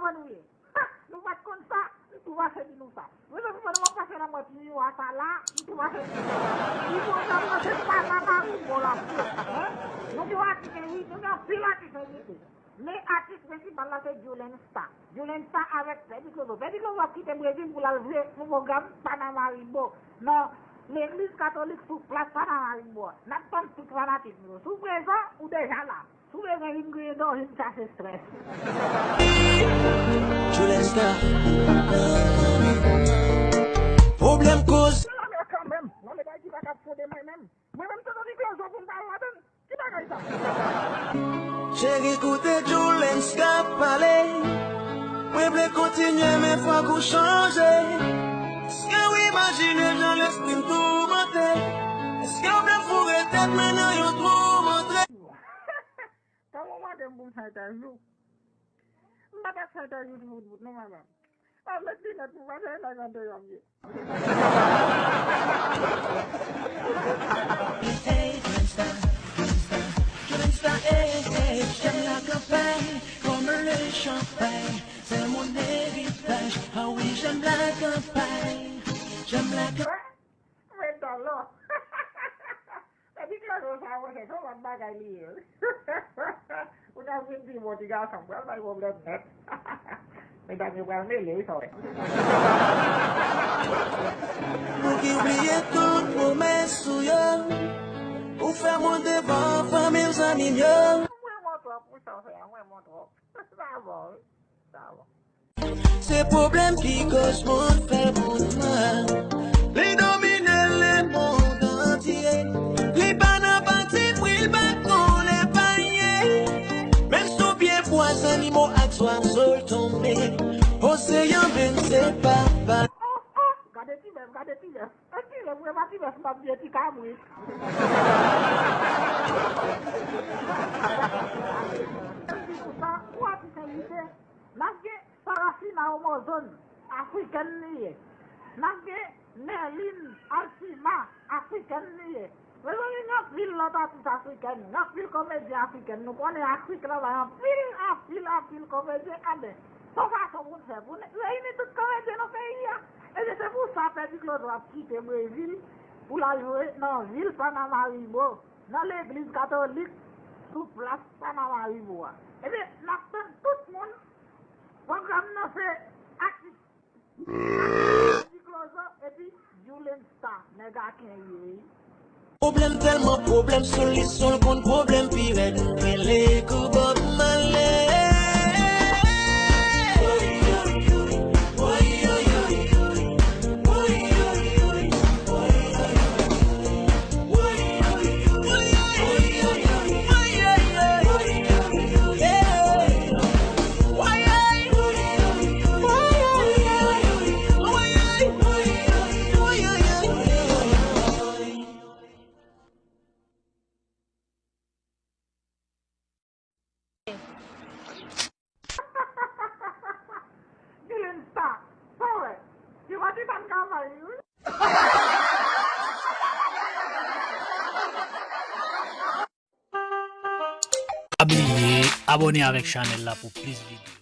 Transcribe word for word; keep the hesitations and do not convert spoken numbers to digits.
Nou ye. Ha! Nou pa t konn sa, m tou pase di nou sa. Mezanmi, pandan m ap pase la, m wè Piwo a sa la, m tou pase di nou sa. Piwo a sa, mwen se pa nan mari bon la pou. Hein? Nou gen atis, wi, nou gen anpil atis envite. Men atis prensipal la se Julien Star. Julien Star avèk Pè Di Klozo. Pè Di Klozo ap kite Brezil pou l al jwe pou pwogram Paramaribo nan legliz katolik sou plas Paramaribo. N ap tann tout fanatik nou yo. Si w prezan, ou deja la. Si w bezwen vin griyen dan, vin chache strès. Julien Star. Pwoblèm koz. Nan lanmè kanmenm. Lanmè bay ki pa ka fon demen menm. Mwen menm, Tito Di Klozo pou m pa al ladann. Ki bagay sa? Cheri, koute Julien Star pale. Mwen vle kontinye, men fòk ou chanje. Èske w imajine jan lespri m toumante? Èske w vle foure tèt mwen nan yon twou montre? Kòman w mande m pou m fè entèvyou? M pa t ap fè entèvyou di bout bout non, manman. Pa met linèt pou pa fè nèg andeyò m ye. Hey, Julien Star, Julien Star, Julien Star, hey, hey, j'aime la campagne comme le champagne, c'est mon héritage. Ah oui, j'aime la campagne, j'aime la campagne. Mwen talò. Epi Claudio sa, monchè, se yon lòt bagay li ye, wi. Ou ta vin di, bon, ti gason, m pral bay pwoblèm nèt. Medam yo pral mele, wi, sa w wè. Pou ki w bliye tout pwomès ou yo, ou fè mwen devan fanmi m, zanmi m yo. Mwen mwen twòp, wi, sa w fè a, mwen mwen twòp. Sa bon, wi. Sa bon. Se pwoblèm ki koz moun fè moun mal. Li domine lemonn antye. Li pa nan pati pri, li pa konn epaye. Menm sou pye bwa, zannimo ak zwazo l tonbe. Oseyan menm se papa. Oh, oh, gade ti bèf, gade ti bèf. E ti lè mwen pa ti bèf, m ap vye ti kabrit. Pou sa, ou atis envite, n ap gen Sarafina Omozon, afrikèn li ye. N ap gen Merline Alcima, afrikèn li ye. Mezanmi, gen anpil lòt atis afrikèn, gen anpil komedyen afrikèn. Nou konnen Afrik la bay anpil, anpil, anpil komedyen. Anben, se yon fason pou n fè, pou n reyini tout komedyen nan peyi a. Ebyen, se pou sa Pè Di Klozo ap kite Brezil pou l al jwe nan vil Paramaribo, nan legliz katolik, sou plas Paramaribo a. Ebyen, n ap tann tout moun. Pwogram nan se atis Di Klozo epi Julien Star, nèg Aken ye wi. Pwoblèm tèlman pwoblèm, solisyon l konn pwoblèm pi rèd. Rele kou Bob Marley. Julien Star, sa w wè? Yo pa te ban kavay li wi. Pa bliye abòne avèk chanèl la pou plis videyo.